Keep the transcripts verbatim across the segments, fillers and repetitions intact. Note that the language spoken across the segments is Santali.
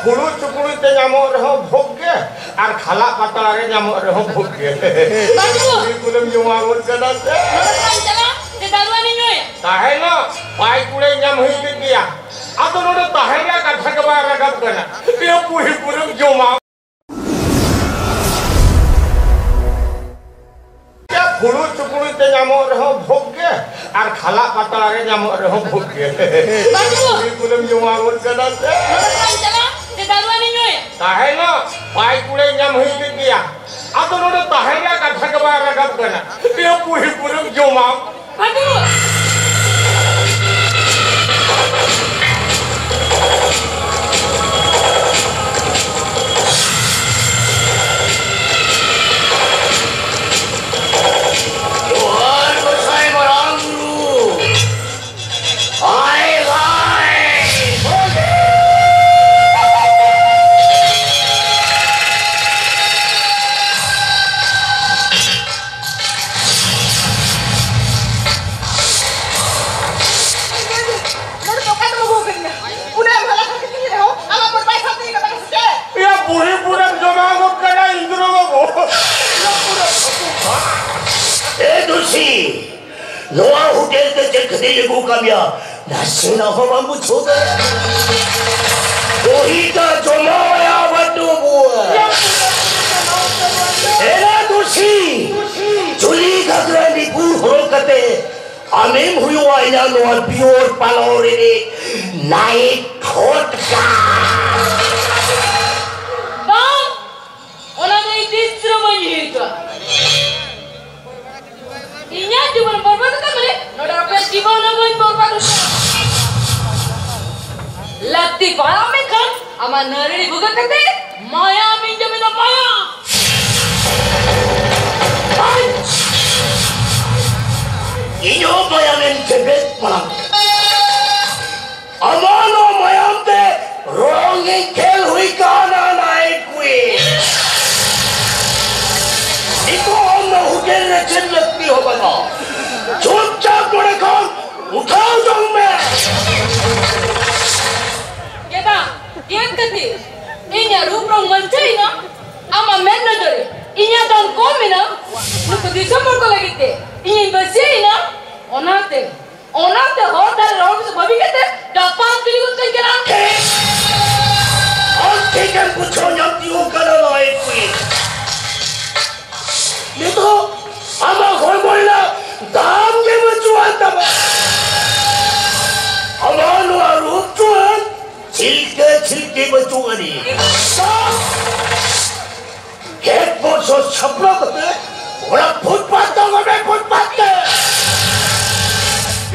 ᱯᱷᱩᱲᱩᱜ ᱪᱩᱯᱲᱩᱡ ᱛᱮ ᱧᱟᱢᱚᱜ ᱨᱮᱦᱚᱸ ᱵᱷᱳᱜᱽ ᱜᱮ, ᱟᱨ ᱠᱷᱟᱞᱟᱜ ᱯᱟᱛᱲᱟ ᱨᱮ ᱧᱟᱢᱚᱜ ᱨᱮᱦᱚᱸ ᱵᱷᱳᱜᱽ ᱜᱮ᱾ ᱵᱟᱹᱵᱩ! ᱠᱩᱲᱤ ᱠᱚᱞᱮᱢ ᱡᱚᱢᱟ ᱜᱚᱫ ᱠᱟᱫᱟ ᱥᱮ? ᱱᱚᱰᱮ ᱠᱷᱚᱱ ᱪᱟᱞᱟᱜ ᱥᱮ ᱫᱟᱨᱩᱣᱟᱱᱤᱧ ᱧᱩᱭᱟ? ᱛᱟᱦᱮᱸᱱᱚᱜ, ᱯᱟᱭ ᱠᱩᱲᱟᱹᱭ ᱧᱟᱢ ᱦᱩᱭ ᱠᱮᱫ ᱜᱮᱭᱟ᱾ ᱟᱫᱚ ᱱᱚᱰᱮ ᱛᱟᱦᱮᱸ ᱨᱮᱭᱟᱜ ᱠᱟᱛᱷᱟ ᱜᱮ ᱵᱟᱭ ᱨᱟᱠᱟᱵ ᱠᱟᱱᱟ᱾ ᱤᱭᱟᱹ ᱯᱩᱦᱤ ᱯᱩᱨᱟᱹᱢ ᱡᱚᱢᱟ᱾ ᱯᱷᱩᱲᱩᱜ ᱪᱩᱯᱲᱩᱡ ᱛᱮ ᱧᱟᱢᱚᱜ ᱨᱮᱦᱚᱸ ᱵᱷᱳᱜᱽ ᱜᱮ, ᱟᱨ ᱠᱷᱟᱞᱟᱜ ᱯᱟᱛᱲᱟ ᱨᱮ ᱧᱟᱢᱚᱜ ᱨᱮᱦᱚᱸ ᱵᱷᱳᱜᱽ ᱜᱮ᱾ ᱵᱟᱹᱵᱩ! ᱠᱩᱲᱤ ᱠᱚᱞᱮᱢ ᱡᱚᱢᱟ ᱜᱚᱫ ᱠᱟᱫᱟ ᱥᱮ? ᱱᱚᱰᱮ ᱠᱷᱚᱱ ᱪᱟᱞᱟᱜ ᱥᱮ ᱫᱟᱨᱩᱣᱟᱱᱤᱧ ᱧᱩᱭᱟ? ᱛᱟᱦᱮᱸᱱᱚᱜ, ᱯᱟᱭ ᱠᱩᱲᱟᱹᱭ ᱧᱟᱢ ᱦᱩᱭ ᱠᱮᱫ ᱜᱮᱭᱟ᱾ ᱟᱫᱚ ᱱᱚᱰᱮ ᱛᱟᱦᱮᱸ ᱨᱮᱭᱟᱜ ᱠᱟᱛᱷᱟ ᱜᱮ ᱵᱟᱭ ᱨᱟᱠᱟᱵ ᱠᱟᱱᱟ᱾ ᱤᱭᱟᱹ ᱯᱩᱦᱤ ᱯᱩᱨᱟᱹᱢ ᱡᱚᱢᱟ᱾ ᱟᱹᱰᱤ ᱢᱚᱡᱽ᱾ ᱡᱚᱦᱟᱨ ᱜᱚᱸᱥᱟᱭ ᱢᱟᱨᱟᱝ ᱵᱩᱨᱩ᱾ ᱦᱟᱭ ᱦᱟᱭ᱾ ᱱᱚᱰᱮ ᱫᱚ ᱚᱠᱟ ᱛᱮᱢ ᱟᱹᱜᱩ ᱟᱠᱟᱫᱤᱧᱟ? ᱩᱱᱟᱹᱜ ᱮᱢ ᱦᱟᱞᱟ ᱠᱷᱟᱱ ᱠᱟᱹᱴᱤᱡ ᱨᱮᱦᱚᱸ ᱟᱢᱟᱜ ᱢᱚᱱ ᱵᱟᱭ ᱥᱟᱱᱛᱤ ᱠᱟᱱ ᱛᱟᱢᱟ ᱥᱮ ᱪᱮᱫ? ᱮᱭᱟ, ᱵᱩᱲᱦᱤ ᱵᱩᱲᱦᱤᱢ ᱡᱚᱢᱟ ᱜᱚᱫ ᱠᱟᱱᱟ, ᱤᱱᱫᱨᱚ ᱵᱟᱹᱵᱩ᱾ ᱮ ᱫᱩᱥᱤ, ᱱᱚᱣᱟ ᱦᱳᱴᱮᱞ ᱛᱮ ᱪᱮᱫ ᱠᱷᱟᱹᱛᱤᱨ ᱟᱹᱜᱩ ᱠᱟᱜ ᱢᱮᱭᱟ? ᱱᱟᱥᱮᱱᱟᱜ ᱦᱚᱸ ᱵᱟᱢ ᱵᱩᱡᱷᱟᱹᱣ ᱫᱟᱲᱮᱭᱟᱜ ᱠᱟᱱᱟ? ᱫᱚᱦᱤ ᱫᱟ ᱡᱚᱢᱟᱣᱟᱭᱟ ᱵᱟᱹᱴᱩ ᱵᱩᱣᱟᱹ᱾ ᱮᱨᱟ ᱫᱩᱥᱤ, ᱪᱩᱞᱤ ᱜᱷᱟᱜᱽᱨᱟ ᱱᱤᱯᱩᱨ ᱦᱚᱨᱚᱜ ᱠᱟᱛᱮ ᱟᱢᱮᱢ ᱦᱩᱭᱩᱜᱼᱟ ᱤᱧᱟᱹᱜ ᱱᱚᱣᱟ ᱯᱤᱭᱳᱨ ᱯᱟᱞᱚᱱ ᱨᱤᱱᱤᱡ ᱱᱟᱭᱤᱴ ᱯᱷᱚᱴᱠᱟ᱾ ᱵᱟᱝ, ᱚᱱᱟ ᱫᱚ ᱤᱧ ᱛᱤᱥ ᱨᱮᱦᱚᱸ ᱵᱟᱹᱧ ᱦᱩᱭ ᱦᱚᱪᱚᱣᱟᱜᱼᱟ᱾ ᱤᱧᱟᱹᱜ ᱡᱤᱵᱚᱱ ᱵᱚᱨᱵᱟᱫ ᱠᱟᱛᱮ ᱢᱟᱱᱮ ᱱᱚᱰᱮ ᱟᱯᱮᱭᱟᱜ ᱡᱤᱵᱚᱱ ᱦᱚᱸ ᱵᱟᱹᱧ ᱵᱚᱨᱵᱟᱫ ᱦᱚᱪᱚᱣᱟᱜᱼᱟ᱾ ᱞᱟᱹᱠᱛᱤ ᱯᱟᱲᱟᱣ ᱢᱮᱱᱠᱷᱟᱱ ᱟᱢᱟᱜ ᱱᱟᱹᱨᱲᱤ ᱵᱷᱩᱜᱟᱹᱜ ᱠᱟᱛᱮ ᱢᱟᱭᱟᱢ ᱤᱧ ᱡᱚᱢᱮᱫᱟ, ᱢᱟᱭᱟᱢ᱾ ᱤᱧ ᱦᱚᱸ ᱢᱟᱭᱟᱢᱮᱢ ᱡᱮᱵᱮᱫ ᱢᱟᱲᱟᱝ ᱟᱢᱟᱜ ᱱᱚᱣᱟ ᱢᱟᱭᱟᱢ ᱛᱮ ᱨᱚᱝ ᱤᱧ ᱠᱷᱮᱞ ᱦᱩᱭ ᱠᱟᱱᱟ, ᱱᱟᱭᱤᱴ ᱠᱩᱭᱤᱱ᱾ ᱱᱤᱛᱚᱜ ᱟᱢ ᱱᱚᱣᱟ ᱦᱳᱴᱮᱞ ᱨᱮ ᱪᱮᱫ ᱞᱟᱹᱠᱛᱤ ᱦᱚᱸ ᱵᱟᱹᱱᱩᱜᱼᱟ᱾ ᱪᱩᱯᱪᱟᱯ ᱱᱚᱰᱮ ᱠᱷᱚᱱ ᱩᱴᱷᱟᱹᱣ ᱡᱚᱝ ᱢᱮ᱾ ᱪᱮᱫᱟᱜ? ᱪᱮᱫ ᱠᱷᱟᱹᱛᱤᱨ ᱤᱧᱟᱹᱜ ᱨᱩᱯ ᱨᱚᱝ ᱢᱟᱹᱧᱪᱟᱹᱭᱮᱱᱟ? ᱟᱢᱟᱜ ᱢᱮᱫ ᱱᱚᱡᱚᱨ ᱨᱮ ᱤᱧᱟᱹᱜ ᱫᱟᱢ ᱠᱚᱢ ᱮᱱᱟ? ᱱᱩᱠᱩ ᱫᱤᱥᱚᱢ ᱦᱚᱲ ᱠᱚ ᱞᱟᱹᱜᱤᱫ ᱛᱮ ᱤᱧᱤᱧ ᱵᱟᱹᱥᱭᱟᱹᱭᱮᱱᱟ᱾ ᱚᱱᱟᱛᱮ, ᱚᱱᱟᱛᱮ ᱦᱚᱨ ᱫᱷᱟᱨᱮ ᱨᱮ ᱦᱚᱲ ᱠᱚ ᱵᱟᱹᱜᱤ ᱠᱟᱛᱮ ᱰᱟᱯᱟᱝ ᱠᱤᱨᱤᱧ ᱜᱚᱫ ᱠᱟᱹᱧ ᱠᱟᱱᱟ᱾ ᱴᱷᱤᱠ! ᱟᱢ ᱴᱷᱤᱠᱮᱢ ᱵᱩᱡᱷᱟᱹᱣ ᱧᱟᱢ ᱛᱤᱭᱳᱜ ᱠᱟᱫᱟ, ᱱᱚᱣᱟ ᱠᱩᱲᱤ᱾ ᱱᱤᱛᱚᱜ ᱟᱢᱟᱜ ᱦᱚᱲᱢᱚ ᱨᱮᱱᱟᱜ ᱫᱟᱢ ᱜᱮ ᱵᱟᱹᱪᱩᱜ ᱟᱱ ᱛᱟᱢᱟ᱾ ᱟᱢᱟᱜ ᱱᱚᱣᱟ ᱨᱩᱯ ᱪᱩᱣᱟᱹᱱ ᱪᱷᱤᱞᱠᱟᱹ ᱪᱷᱤᱞᱠᱤ ᱵᱟᱹᱪᱩᱜ ᱟᱹᱱᱤᱡ᱾ ᱮᱠ ᱵᱚᱪᱷᱚᱨ ᱪᱷᱟᱯᱲᱟ ᱠᱟᱛᱮ ᱚᱱᱟ ᱯᱷᱩᱴᱯᱟᱛ ᱫᱚ ᱚᱸᱰᱮ ᱯᱷᱩᱴᱯᱟᱛ ᱛᱮ᱾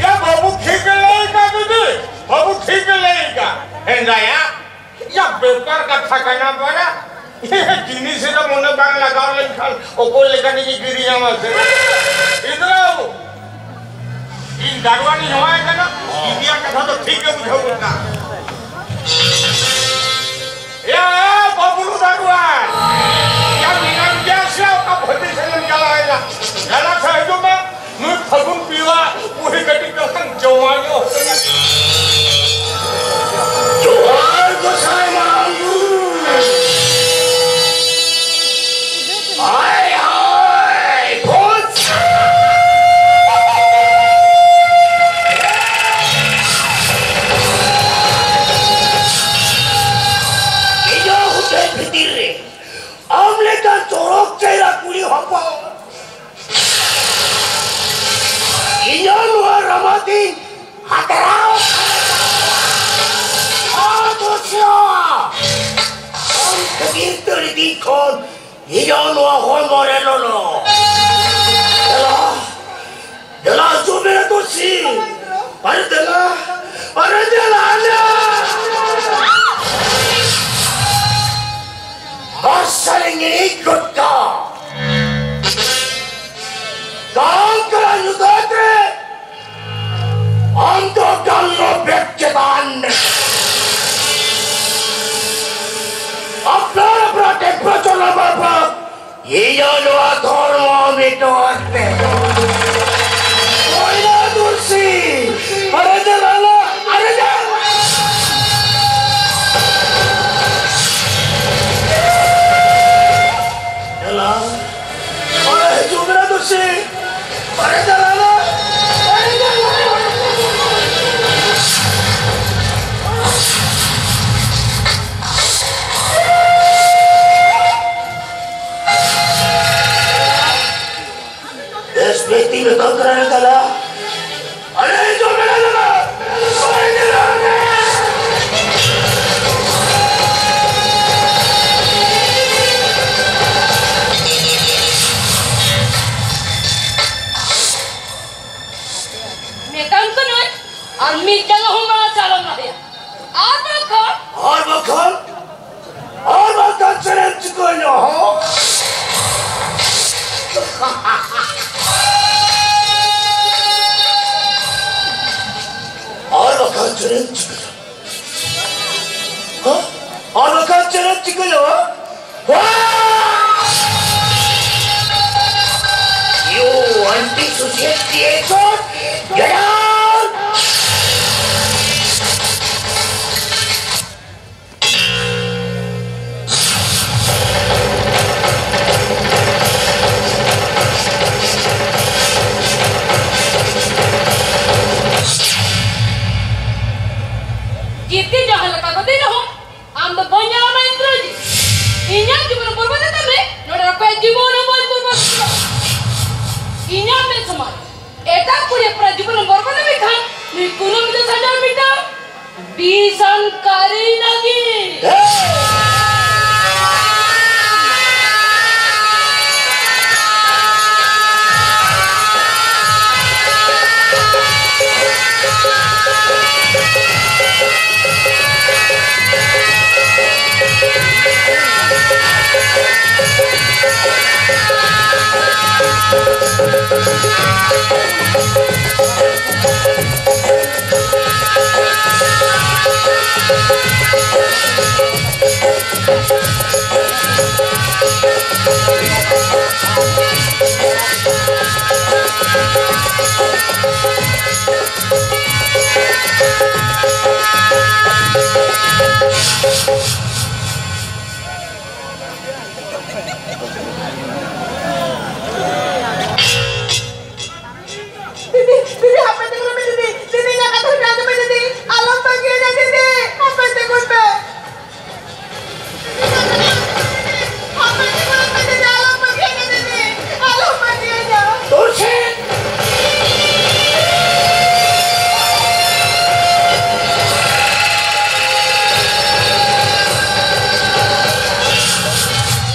ᱭᱟ ᱵᱟᱹᱵᱩ ᱴᱷᱤᱠ ᱮ ᱞᱟᱹᱭ ᱠᱟᱜ ᱫᱤᱫᱤ, ᱵᱟᱹᱵᱩ ᱴᱷᱤᱠ ᱮ ᱞᱟᱹᱭ ᱠᱟᱜ᱾ ᱦᱮᱸᱫᱟᱭᱟ, ᱭᱟ ᱵᱮᱯᱟᱨ ᱠᱟᱛᱷᱟ ᱠᱟᱱᱟ ᱵᱟᱲᱟ᱾ ᱡᱤᱱᱤᱥ ᱨᱮ ᱢᱚᱱᱮ ᱵᱟᱝ ᱞᱟᱜᱟᱣ ᱞᱮᱱᱠᱷᱟᱱ ᱚᱠᱚᱭ ᱞᱮᱠᱟᱱᱤᱡ ᱮ ᱠᱤᱨᱤᱧᱟᱢᱟ ᱥᱮ? ᱜᱤᱫᱽᱨᱟᱹ, ᱤᱧ ᱫᱟᱨᱣᱟᱱᱤᱧ ᱦᱚᱦᱚᱣᱟᱭ ᱠᱟᱱᱟ, ᱤᱫᱤᱭᱟ ᱠᱟᱛᱷᱟ ᱫᱚ ᱴᱷᱤᱠ ᱜᱮ ᱵᱩᱡᱷᱟᱹᱣ ᱜᱚᱫ ᱠᱟᱜ᱾ ᱮᱭᱟ, ᱵᱟᱹᱵᱞᱩ ᱫᱟᱨᱣᱟᱱ! ᱭᱟ, ᱢᱮᱱᱟᱢ ᱜᱮᱭᱟ ᱥᱮ ᱚᱠᱟ ᱵᱷᱟᱹᱛᱤ ᱥᱮᱱᱮᱢ ᱪᱟᱞᱟᱣᱮᱱᱟ? ᱜᱟᱞᱟᱛ ᱥᱮᱫ ᱦᱤᱡᱩᱜ ᱢᱮ᱾ ᱱᱩᱭ ᱯᱷᱟᱹᱜᱩᱱ ᱯᱤᱭᱳᱣᱟᱜ ᱵᱩᱲᱦᱤ ᱠᱟᱹᱴᱤᱡ ᱛᱟᱞᱟᱝ ᱡᱚᱢᱟ ᱧᱚᱜ ᱠᱟᱱᱟ᱾ ᱡᱚᱦᱟᱨ ᱜᱚᱸᱥᱟᱭ ᱢᱟᱨᱟᱝ ᱵᱩᱨᱩ᱾ ᱦᱟᱭ, ᱦᱟᱭ, ᱜᱚᱸᱥᱟᱭ᱾ ᱤᱧᱟᱹᱜ ᱦᱩᱫᱟᱹᱭ ᱵᱷᱤᱛᱤᱨ ᱨᱮ ᱟᱢ ᱞᱮᱠᱟᱱ ᱪᱚᱨᱚᱠ ᱪᱮᱦᱨᱟ ᱠᱩᱲᱤ ᱦᱚᱯᱚᱱ ᱤᱧᱟᱹᱜ ᱱᱚᱣᱟ ᱨᱟᱢᱟᱛᱤᱧ ᱦᱟᱛᱨᱟᱣ ᱟᱠᱟᱫᱟ᱾ ᱟᱢ ᱠᱷᱟᱹᱛᱤᱨ ᱛᱮ ᱟᱹᱰᱤ ᱫᱤᱱ ᱠᱷᱚᱱ ᱤᱧᱟᱹᱜ ᱱᱚᱣᱟ ᱦᱚᱲᱢᱚ ᱨᱮ ᱞᱚᱞᱚ᱾ ᱫᱮᱞᱟ, ᱫᱮᱞᱟ ᱦᱤᱡᱩᱜ ᱢᱮ ᱛᱩᱞᱥᱤ᱾ ᱟᱨᱮ ᱫᱮᱞᱟ, ᱟᱨᱮ ᱫᱮᱞᱟ, ᱫᱮᱞᱟ᱾ ᱢᱟᱨᱥᱟᱞ ᱤᱧ ᱤᱲᱤᱡ ᱜᱚᱫ ᱠᱟᱜᱼᱟ᱾ ᱫᱟᱱ ᱠᱟᱱᱟ ᱧᱩᱛᱟᱹᱛ ᱨᱮ, ᱟᱢ ᱫᱚ ᱰᱟᱱᱞᱳᱯ ᱵᱮᱜᱽ ᱪᱮᱛᱟᱱ ᱨᱮ᱾ ᱟᱯᱱᱟᱨ ᱟᱯᱱᱟᱨ ᱴᱮᱢᱯᱟᱨᱮᱪᱟᱨ ᱱᱟᱢᱵᱟᱨ ᱯᱟᱸᱪ, ᱤᱧᱟᱹᱜ ᱱᱚᱣᱟ ᱫᱷᱚᱨᱢᱚ ᱢᱤᱴᱚᱨ ᱛᱮ᱾ ᱢᱚᱭᱱᱟ ᱫᱩᱨᱥᱤ, ᱟᱨᱮ ᱫᱮᱞᱟ, ᱟᱨᱮ ᱫᱮᱞᱟ᱾ ᱡᱚᱛᱚᱱ ᱛᱚᱨᱟ ᱞᱮᱠᱟᱞᱟ᱾ ᱟᱞᱮ ᱡᱚᱢ ᱢᱮᱱᱟᱜ ᱞᱮᱠᱟ᱾ ᱢᱮᱛᱟᱢ ᱠᱟᱹᱱᱟᱹᱧ, ᱟᱨ ᱢᱤᱫ ᱡᱟᱸᱜᱟ ᱦᱚᱸ ᱢᱟᱲᱟᱝ ᱥᱮᱫ ᱟᱞᱚᱢ ᱞᱟᱦᱟᱭᱟ᱾ ᱟᱨ ᱵᱟᱝᱠᱷᱟᱱ ᱟᱨ ᱵᱟᱝᱠᱷᱟᱱ, ᱟᱨ ᱵᱟᱝᱠᱷᱟᱱ ᱪᱮᱫ ᱮᱢ ᱪᱤᱠᱟᱹᱭᱟ, ᱦᱚᱸ? ᱟᱨ ᱵᱟᱝᱠᱷᱟᱱ ᱪᱮᱫ ᱮᱢ ᱪᱤᱠᱟᱹᱭᱟ? ᱦᱚᱸ? ᱟᱨ ᱵᱟᱝᱠᱷᱟᱱ ᱪᱮᱫ ᱮᱢ ᱪᱤᱠᱟᱹᱭᱟ, ᱦᱚᱸ? You anti-social creature, get out! ᱡᱤᱛᱤ ᱡᱟᱦᱟᱸ ᱞᱮᱠᱟ ᱠᱟᱛᱮ ᱨᱮᱦᱚᱸ ᱟᱢ ᱫᱚ ᱵᱟᱹᱧ ᱧᱟᱢᱟ ᱤᱱᱫᱨᱚᱡᱤᱛ᱾ ᱤᱧᱟᱹᱜ ᱡᱤᱵᱚᱱ ᱵᱚᱨᱵᱟᱫ ᱟᱠᱟᱫ ᱢᱮ, ᱱᱚᱰᱮ ᱚᱠᱚᱭᱟᱜ ᱡᱤᱵᱚᱱ ᱦᱚᱸ ᱵᱟᱹᱧ ᱵᱚᱨᱵᱟᱫ ᱟᱠᱟᱫᱟ᱾ ᱤᱧᱟᱹᱜ ᱢᱮᱫ ᱥᱟᱢᱟᱝ ᱨᱮ ᱮᱴᱟᱜ ᱠᱩᱲᱤ ᱦᱚᱯᱚᱱᱟᱜ ᱡᱤᱵᱚᱱ ᱮᱢ ᱵᱚᱨᱵᱟᱫ ᱟᱠᱟᱫ ᱠᱷᱟᱱ ᱱᱩᱭ ᱠᱩᱱᱟᱹᱢᱤ ᱫᱚ ᱥᱟᱡᱟᱣ ᱢᱤᱫᱴᱟᱝ ᱵᱤᱥᱟᱱ ᱠᱟᱹᱨᱤ ᱞᱟᱹᱜᱤᱫ᱾ ᱫᱤᱫᱤ, ᱫᱤᱫᱤ, ᱦᱟᱯᱮ ᱛᱤᱸᱜᱩᱱ ᱢᱮ, ᱫᱤᱫᱤ᱾ ᱫᱤᱫᱤ, ᱤᱧᱟᱜ ᱠᱟᱛᱷᱟ ᱟᱸᱡᱚᱢ ᱢᱮ, ᱫᱤᱫᱤ᱾ ᱟᱞᱚᱢ ᱵᱟᱹᱜᱤᱭᱟᱹᱧᱟ, ᱫᱤᱫᱤ᱾ ᱦᱟᱯᱮ ᱛᱤᱸᱜᱩᱱ ᱢᱮ᱾ ᱫᱤᱫᱤ, ᱦᱟᱯᱮ ᱛᱤᱸᱜᱩᱱ ᱢᱮ, ᱫᱤᱫᱤ᱾ ᱟᱞᱚᱢ ᱵᱟᱹᱜᱤᱭᱟᱹᱧᱟ, ᱫᱤᱫᱤ᱾ ᱟᱞᱚᱢ ᱵᱟᱹᱜᱤᱭᱟᱹᱧᱟ᱾ ᱛᱩᱞᱥᱤ!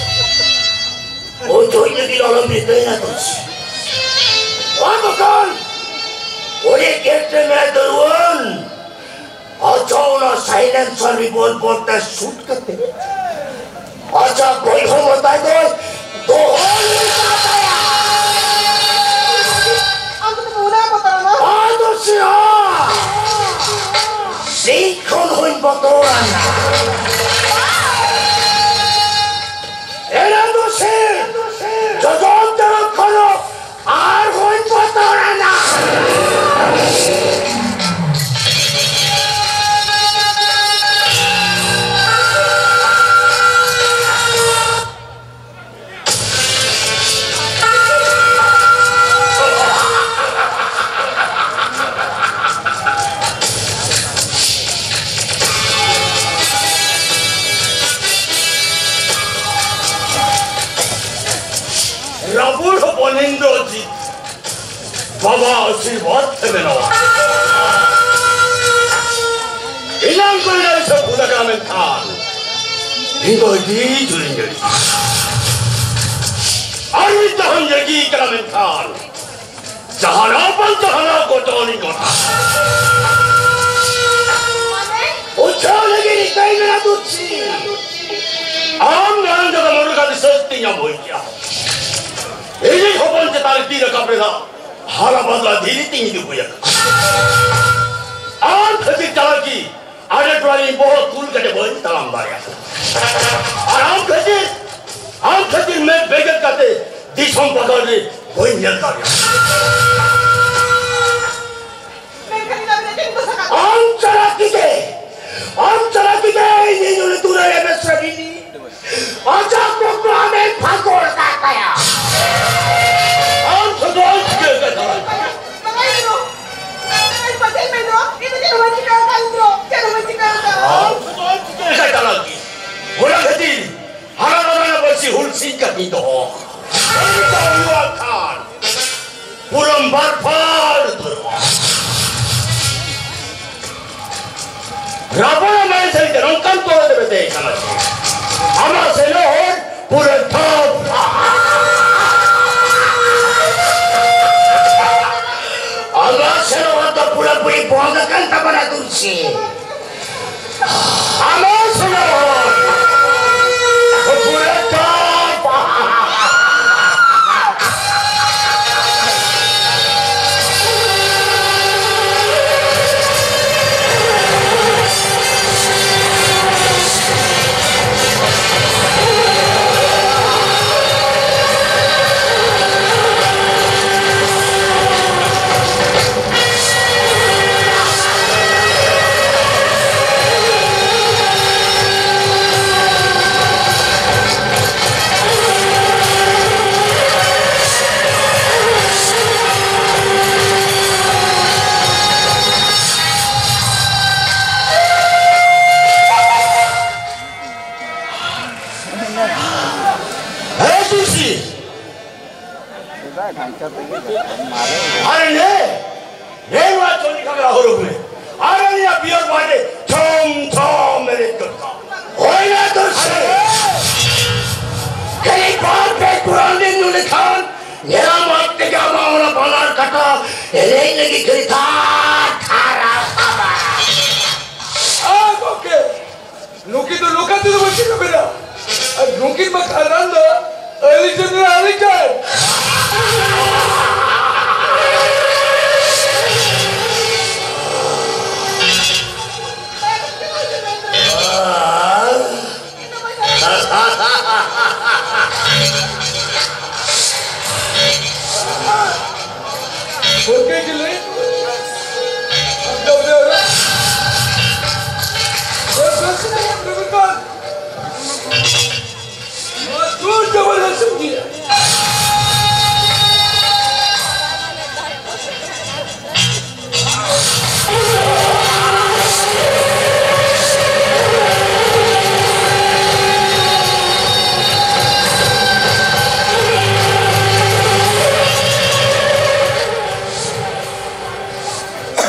ᱥᱟᱭᱞᱮᱱᱥᱟᱨ ᱨᱤᱵᱚᱞᱵᱚᱨ ᱛᱮ ᱥᱩᱴ ᱠᱟᱛᱮ ᱟᱡᱟᱜ ᱜᱚᱡ ᱦᱚᱸ ᱢᱮᱛᱟᱭ ᱫᱚᱭ ᱫᱚᱦᱚ ᱞᱮᱫᱟ ᱛᱟᱭᱟ᱾ ᱟᱢ ᱫᱚ ᱛᱚᱵᱮ ᱩᱱᱟᱹᱜ ᱵᱚᱛᱚᱨᱟᱱᱟ? ᱟᱫᱚ ᱥᱮ ᱦᱚᱸ ᱥᱤᱧ ᱠᱷᱚᱱ ᱦᱚᱸᱧ ᱵᱚᱛᱚᱨᱟᱱᱟ᱾ ᱮᱱᱟᱝ ᱫᱚ ᱥᱮ ᱡᱚᱡᱚᱢ ᱛᱚᱨᱚᱯ ᱠᱷᱚᱱ ᱦᱚᱸ ᱟᱨᱦᱚᱸᱧ ᱵᱚᱛᱚᱨᱟᱱᱟ᱾ ᱨᱟᱵᱚᱲ ᱦᱚᱯᱚᱱ ᱤᱱᱫᱨᱚᱡᱤᱛ, ᱵᱟᱵᱟ ᱟᱥᱤᱨᱵᱟᱫᱽ ᱛᱮ ᱢᱮᱱᱟᱜᱼᱟ᱾ ᱮᱱᱟᱝ ᱠᱚ ᱮᱱᱟᱝ ᱥᱮ ᱵᱷᱩᱞ ᱟᱠᱟᱱᱟ, ᱢᱮᱱᱠᱷᱟᱱ ᱤᱧ ᱫᱚ ᱟᱹᱰᱤ ᱡᱳᱨᱤᱧ ᱨᱟᱹᱜᱤ᱾ ᱟᱨ ᱢᱤᱫ ᱫᱷᱟᱣ ᱤᱧ ᱨᱟᱹᱜᱤ ᱠᱟᱱᱟ, ᱢᱮᱱᱠᱷᱟᱱ ᱡᱟᱦᱟᱱᱟᱜ ᱵᱟᱝ ᱡᱟᱦᱟᱱᱟᱜ ᱜᱷᱚᱴᱚᱱ ᱤᱧ ᱜᱷᱚᱴᱟᱣᱟ᱾ ᱵᱩᱡᱷᱟᱹᱣ ᱞᱟᱹᱜᱤᱫ ᱨᱤᱠᱟᱹᱭ ᱢᱮ, ᱫᱩᱪᱷᱤ᱾ ᱟᱢ ᱢᱟᱲᱟᱝ ᱡᱟᱭᱜᱟ ᱢᱚᱨ ᱠᱟᱛᱮ ᱥᱟᱹᱥᱛᱤ ᱧᱟᱢ ᱦᱩᱭ ᱠᱮᱭᱟ᱾ ᱤᱧᱤᱡ ᱦᱚᱯᱚᱱ ᱪᱮᱛᱟᱱ ᱨᱮ ᱛᱤ ᱨᱟᱠᱟᱵ ᱨᱮᱱᱟᱜ ᱦᱟᱨᱟ ᱵᱟᱫᱞᱟ ᱫᱷᱤᱨᱤ ᱛᱤᱧ ᱤᱫᱤ ᱦᱩᱭ ᱟᱠᱟᱱᱟ᱾ ᱟᱢ ᱠᱷᱟᱹᱛᱤᱨ ᱪᱟᱞᱟᱠᱤ ᱟᱰᱮ ᱴᱚᱞᱟ ᱨᱤᱧ ᱵᱚᱦᱚᱜ ᱛᱩᱞ ᱠᱟᱛᱮ ᱵᱟᱹᱧ ᱛᱟᱲᱟᱢ ᱫᱟᱲᱮᱭᱟᱜ ᱠᱟᱱᱟ᱾ ᱟᱨ ᱟᱢ ᱠᱷᱟᱹᱛᱤᱨ, ᱟᱢ ᱠᱷᱟᱹᱛᱤᱨ ᱢᱮᱫ ᱵᱮᱸᱜᱮᱫ ᱠᱟᱛᱮ ᱫᱤᱥᱚᱢ ᱯᱟᱠᱟᱲ ᱨᱮ ᱵᱟᱹᱧ ᱧᱮᱞ ᱫᱟᱲᱮᱭᱟᱜ ᱠᱟᱱᱟ᱾ ᱢᱮᱱᱠᱷᱟᱱ ᱤᱧ ᱫᱚ ᱟᱹᱵᱤᱱᱟᱜ ᱪᱮᱫ ᱤᱧ ᱫᱳᱥ ᱟᱠᱟᱫ? ᱟᱢ ᱪᱟᱞᱟᱠᱤ ᱜᱮ, ᱟᱢ ᱪᱟᱞᱟᱠᱤ ᱜᱮ ᱤᱧᱤᱧ ᱩᱱᱤ ᱫᱩᱞᱟᱹᱲ ᱮ ᱢᱮᱥᱨᱟ ᱵᱤᱱᱤ᱾ ᱟᱡᱟᱜ ᱠᱚᱠᱞᱚ ᱟᱢᱮᱢ ᱯᱷᱟᱸᱠᱚᱲ ᱟᱠᱟᱫ ᱛᱟᱭᱟ᱾ ᱟᱢ ᱥᱩᱫᱷᱩ ᱚᱞ ᱪᱤᱠᱟᱹ ᱟᱠᱟᱫ ᱛᱟᱢᱟ᱾ ᱵᱟᱵᱟ, ᱤᱧ ᱫᱚ, ᱤᱧ ᱫᱚ ᱪᱮᱫ ᱦᱚᱸ ᱵᱟᱹᱧ ᱪᱤᱠᱟᱹ ᱟᱠᱟᱫ, ᱤᱧ ᱫᱚ ᱪᱮᱫ ᱦᱚᱸ ᱵᱟᱹᱧ ᱪᱤᱠᱟᱹ ᱟᱠᱟᱫ᱾ ᱟᱢ ᱥᱩᱫᱷᱩ ᱚᱞ ᱪᱤᱠᱟᱹ ᱟᱠᱟᱫ ᱛᱟᱢᱟ᱾ ᱚᱱᱟ ᱠᱷᱟᱹᱛᱤᱨ ᱦᱟᱱᱟ ᱱᱟᱣᱟ ᱨᱮᱱᱟᱜ ᱵᱟᱹᱲᱥᱤ ᱦᱩᱞ ᱥᱤᱧ ᱠᱟᱹᱯᱤ ᱫᱚᱦᱚ᱾ ᱩᱱᱤ ᱫᱚ ᱦᱩᱭᱩᱜ ᱠᱷᱟᱱ ᱯᱩᱨᱟᱹᱢ ᱵᱟᱨ ᱯᱷᱟᱲ ᱩᱛᱟᱹᱨᱚᱜᱼᱟ᱾ ᱨᱟᱵᱚᱬ ᱢᱟᱹᱭ ᱥᱟᱹᱨᱤᱛᱮ ᱱᱚᱝᱠᱟᱱ ᱯᱚᱨᱚᱵᱽ ᱨᱮ ᱫᱮᱡ ᱠᱟᱱᱟ ᱪᱮ? ᱟᱢᱟᱜ ᱥᱮᱱᱚᱜ ᱦᱚᱨ ᱯᱩᱨᱟᱹ ᱴᱷᱟᱯ᱾ ᱟᱢᱟᱜ ᱥᱮᱱᱚᱜ ᱦᱚᱨ ᱫᱚ ᱯᱩᱨᱟᱹᱯᱩᱨᱤ ᱵᱚᱱᱫ ᱟᱠᱟᱱ ᱛᱟᱵᱚᱱᱟ, ᱫᱩᱞᱥᱤ᱾ ᱟᱢᱮ ᱥᱮᱱᱚᱜ ᱦᱚᱲ᱾ ᱯᱩᱨᱟᱹ ᱪᱟᱯ᱾ ᱦᱮᱸ, ᱛᱩᱞᱥᱤ᱾ ᱟᱨᱮ ᱞᱮ, ᱞᱮ ᱱᱚᱣᱟ ᱪᱚᱱᱰᱤ ᱜᱷᱟᱜᱽᱨᱟ ᱦᱚᱨᱚᱜ ᱢᱮ᱾ ᱟᱨ ᱟᱹᱞᱤᱧᱟᱜ ᱵᱤᱭᱚᱨ ᱵᱟᱨ ᱨᱮ ᱪᱷᱚᱢ ᱪᱷᱚᱢ ᱮᱱᱮᱡ ᱜᱚᱫ ᱠᱟᱜ᱾ ᱦᱳᱭ ᱱᱟ ᱛᱩᱞᱥᱤ᱾ ᱠᱷᱟᱹᱞᱤ ᱵᱟᱨ ᱯᱮ ᱠᱩᱲᱟᱹᱱ ᱞᱮ ᱧᱩ ᱞᱮᱠᱷᱟᱱ ᱧᱮᱞᱟᱢ ᱟᱡ ᱛᱮᱜᱮ ᱟᱢᱟᱜ ᱚᱱᱟ ᱵᱟᱱᱟᱨ ᱠᱟᱴᱟ ᱮᱱᱮᱡ ᱞᱟᱹᱜᱤᱫ ᱠᱷᱟᱹᱞᱤ ᱛᱷᱟᱨ ᱛᱷᱟᱨ ᱨᱟᱠᱟᱵᱟ᱾ ᱟᱨ ᱜᱚᱢᱠᱮ, ᱱᱩᱠᱤᱱ ᱫᱚ ᱱᱚᱝᱠᱟ ᱛᱮᱫᱚ ᱵᱟᱹᱠᱤᱱ ᱨᱮᱵᱮᱱᱟ᱾ ᱟᱨ ᱱᱩᱠᱤᱱ ᱢᱟ ᱠᱷᱟᱱ ᱫᱚ ᱟᱹᱞᱤᱧ ᱴᱷᱮᱱ ᱫᱚ ᱟᱹᱞᱤᱧ ᱴᱷᱮᱱ᱾ ᱜᱚᱢᱠᱮ ᱜᱮ ᱞᱟᱹᱭ ᱱᱚᱣᱟ ᱫᱩᱨ ᱡᱚᱵᱚᱨᱫᱚᱥᱛᱤ ᱜᱮᱭᱟ᱾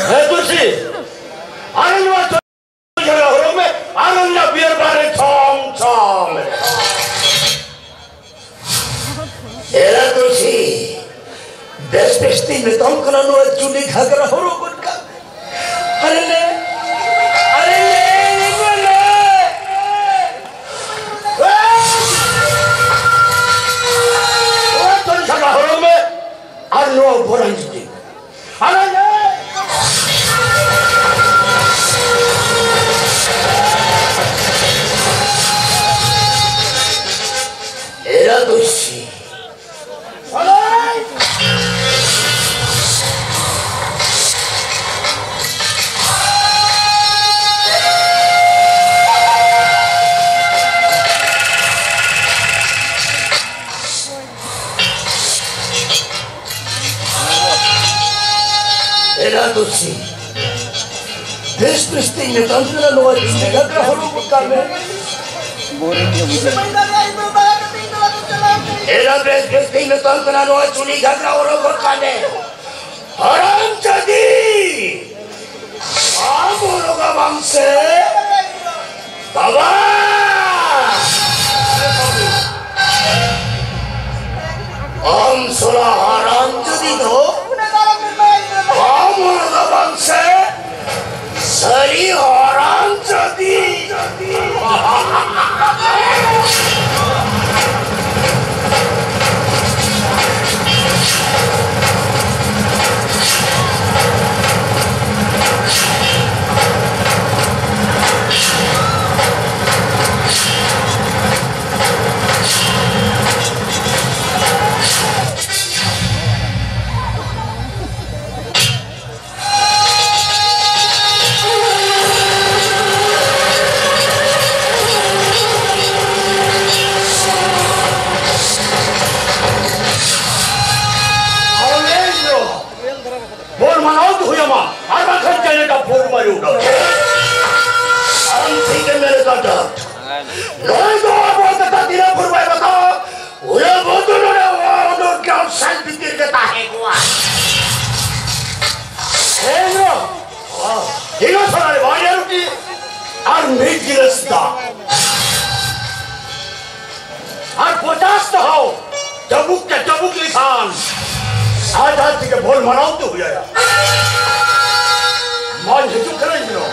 ᱦᱮᱸ, ᱛᱩᱞᱥᱤ, ᱟᱨ ᱱᱚᱣᱟ ᱡᱷᱟᱜᱟ ᱦᱚᱨᱚᱜ ᱢᱮ, ᱟᱨ ᱚᱱᱟ ᱵᱤᱭᱟᱨ ᱵᱟᱨ ᱨᱮ ᱪᱷᱚᱢ ᱪᱷᱚᱢ ᱮᱱᱮᱡ᱾ ᱮᱨᱟ ᱛᱩᱞᱥᱤ, ᱵᱮᱥ ᱵᱮᱥ ᱛᱤᱧ ᱢᱮᱛᱟᱢ ᱠᱟᱱᱟ, ᱱᱚᱣᱟ ᱪᱩᱞᱤ ᱜᱷᱟᱜᱽᱨᱟ ᱦᱚᱨᱚᱜ ᱜᱚᱫ ᱠᱟᱜ ᱢᱮ᱾ ᱟᱨᱮ ᱞᱮ, ᱟᱨᱮ ᱞᱮ, ᱟᱨᱮ ᱞᱮ᱾ ᱛᱩᱞᱥᱤ, ᱵᱮᱥ ᱵᱮᱥ ᱛᱤᱧ ᱢᱮᱛᱟᱢ ᱠᱟᱱᱟ, ᱱᱚᱣᱟ ᱡᱟᱭᱜᱟ ᱨᱮ ᱦᱚᱨᱚᱜ ᱜᱚᱫ ᱠᱟᱜ ᱢᱮ᱾ ᱮᱨᱟ, ᱵᱮᱥ ᱵᱮᱥ ᱛᱤᱧ ᱢᱮᱛᱟᱢ ᱠᱟᱱᱟ, ᱱᱚᱣᱟ ᱪᱩᱲᱤ ᱜᱷᱟᱜᱽᱨᱟ ᱦᱚᱨᱚᱜ ᱜᱚᱫ ᱠᱟᱜ ᱢᱮ᱾ ᱦᱟᱨᱟᱢ ᱡᱟᱹᱫᱤ! ᱟᱢ ᱦᱚᱨᱚᱜᱟ ᱵᱟᱝ ᱥᱮ? ᱵᱟᱵᱟ! ᱟᱢ ᱥᱚᱞᱟ ᱦᱟᱨᱟᱢ ᱡᱟᱹᱫᱤ ᱫᱚ ᱟᱢ ᱦᱚᱲ ᱫᱚ ᱵᱟᱝ ᱥᱮ? ᱥᱟᱹᱨᱤ ᱦᱟᱨᱟᱢ ᱡᱟᱹᱫᱤ! ᱵᱚᱱ ᱢᱟᱱᱟᱣ ᱫᱚ ᱦᱩᱭ ᱟᱢᱟ, ᱟᱨ ᱵᱟᱝᱠᱷᱟᱱ ᱡᱟᱭᱜᱟ ᱵᱷᱳᱨ ᱢᱟᱭᱩ᱾ ᱟᱢ ᱴᱷᱤᱠ ᱮᱢ ᱢᱮᱱ ᱠᱟᱫᱟ᱾ ᱱᱚᱜᱼᱚᱭ ᱫᱚ ᱟᱵᱚ ᱠᱟᱛᱷᱟ ᱛᱤᱱᱟᱹᱜ ᱵᱷᱳᱨ ᱵᱟᱭ ᱵᱟᱛᱟᱣᱟ, ᱩᱱᱟᱹᱜ ᱵᱷᱳᱨ ᱫᱚ ᱱᱚᱰᱮ ᱚᱱᱚᱨ ᱜᱨᱟᱢ ᱥᱟᱞ ᱵᱷᱤᱛᱤᱨ ᱨᱮ ᱛᱟᱦᱮᱸ ᱠᱚᱜᱼᱟ᱾ ᱦᱮᱸ, ᱤᱧ ᱦᱚᱸ ᱥᱟᱞᱟᱜ ᱵᱟᱨᱭᱟ ᱨᱩᱴᱤ ᱟᱨ ᱢᱤᱫ ᱜᱤᱞᱟᱹᱥ ᱫᱟᱜ᱾ ᱟᱨ ᱯᱚᱪᱟᱥ ᱫᱷᱟᱣ ᱪᱟᱵᱩᱠ ᱛᱮ ᱪᱟᱵᱩᱠ ᱞᱮᱠᱷᱟᱱ ᱟᱡ ᱟᱡ ᱛᱮᱜᱮ ᱵᱷᱳᱨ ᱢᱟᱱᱟᱣ ᱛᱮ ᱦᱩᱭ ᱟᱭᱟ᱾ ᱢᱟᱧ ᱦᱤᱡᱩᱜ ᱠᱟᱱᱟ ᱤᱧ ᱫᱚ᱾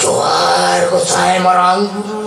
ᱡᱚᱦᱟᱨ ᱜᱚᱸᱥᱟᱭ ᱢᱟᱨᱟᱝ ᱵᱩᱨᱩ᱾